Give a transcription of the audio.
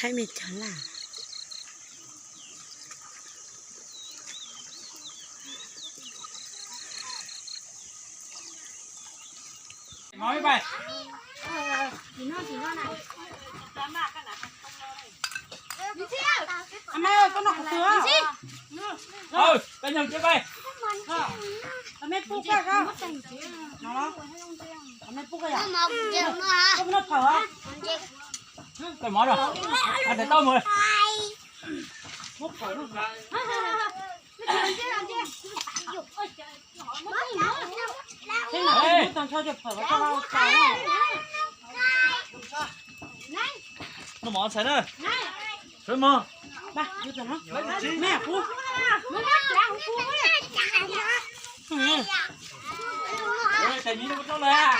Ai me cov laj. Mauj ib pai. Mauj, koj noj qhov twg? Koj nyob cia pai. Meb pub koj, koj noj phawm. Koj mov na. Tais tau mus. Muab phawm. Ej, muab tag nrho cov phawm los rau tau. Noj mov ntxhais na. Sawv mog. Ej, tais miv no rau lawm.